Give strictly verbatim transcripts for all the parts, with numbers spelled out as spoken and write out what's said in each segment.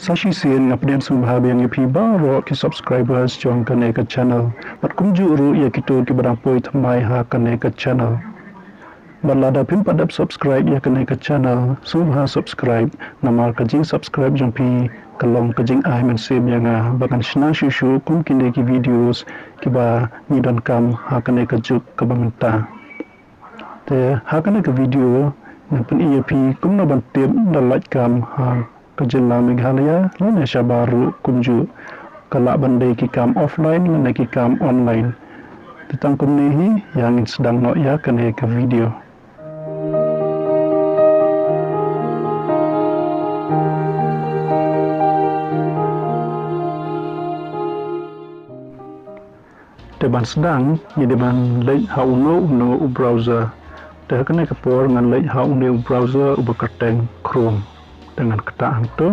Sa shisien nga pdiang sngewbha biang ïa phi baroh ki subscribers jong kane ka channel. Bad kumjuh ruh ïa kito kiba dang poi thymmai ha kane ka channel. Bad lada phim pat dep subscribe ïa kane ka channel, sngewbha subscribe, namar ka jing subscribe jong phi ka long ka jingai mynsiem ïa nga ba ngan shna shuh shuh kum kine ki videos kiba ngi donkam ha kane ka juk kaba mynta. Te ha kane ka video ngan pyni ïa phi kumno ban tip da lait kam ha ka jylla Meghalaya lane shabar ruh kumjuh. Ka lah ban dei ki kam offline lane ki kam online. Te tang kumne hi, ïa ngin sdang noh ïa kane ka video. Te ban sdang, ngi dei ban leit ha uno uno u browser. Te ha kane ka por ngan leit ha une u browser uba kyrteng Chrome. Te ngan ktah hangto.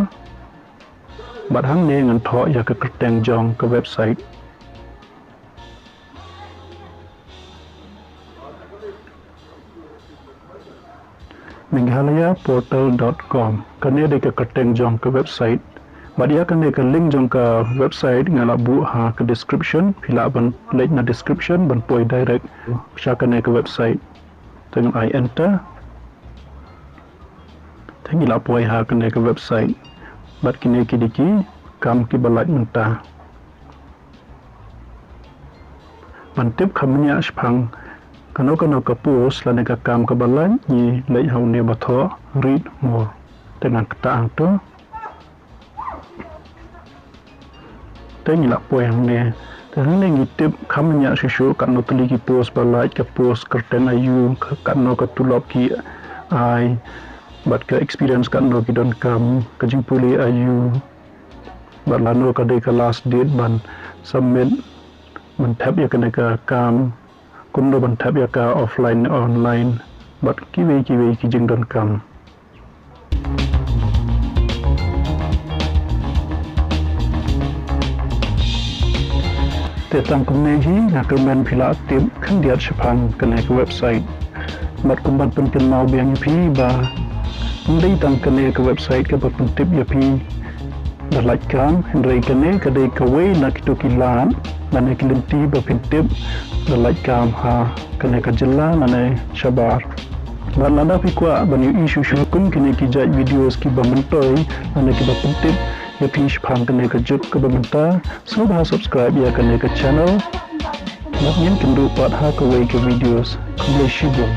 Bad hangne ngan thoh ïa ka kyrteng jong ka website. Meghalaya portal dot com. Kane dei ka kyrteng jong ka website. Bad ïa kane ka link jong ka website nga la buh ha ka description. Phi lah ban leit na description ban poi direct sha kane ka website. Te ngan ai enter. Te ngi la poi ha kane ka website. Bad kine ki dei ki kam kiba lait mynta. Ban tip kham bniah shaphang kano kano ka post lane ka kam kaba lait, ngi leit ha une ba thoh read more. Te ngan ktah hangto. Te ngi la poi hangne. Te hangne ngi tip kham bniah shuh shuh katno tylli ki post ba lait, ka post kyrteng aïu, ka, katno ka tulop ki ai, bad ka experience katno ki donkam, ka jingpule aïu, bad lano ka dei ka last date ban submit, ban thep ïa kane ka kam, kumno ban thep ïa ka offline ne online, bad kiwei kiwei ki jingdonkam. Te tang kumne hi, nga kyrmen phi la tip khyndiat shaphang kane ka website. Bad kumban pynkynmaw biang ïa phi ba ym dei tang kane ka website kaba pyntip ïa phi da lait kam, hynrei kane ka dei kawei na kito ki lad lane ki lynti ba pyntip da lait kam ha kane ka jylla lane shabar. Bad lada phi kwah ban ïohi shuh shuh kum kine ki jait videos kiba myntoi lane kiba pyntip ïa phi shaphang kane ka juk kaba mynta, sngewbha subscribe ïa kane ka channel. Bad ngin kynduh pat ha kawei ka videos. Khublei shibun.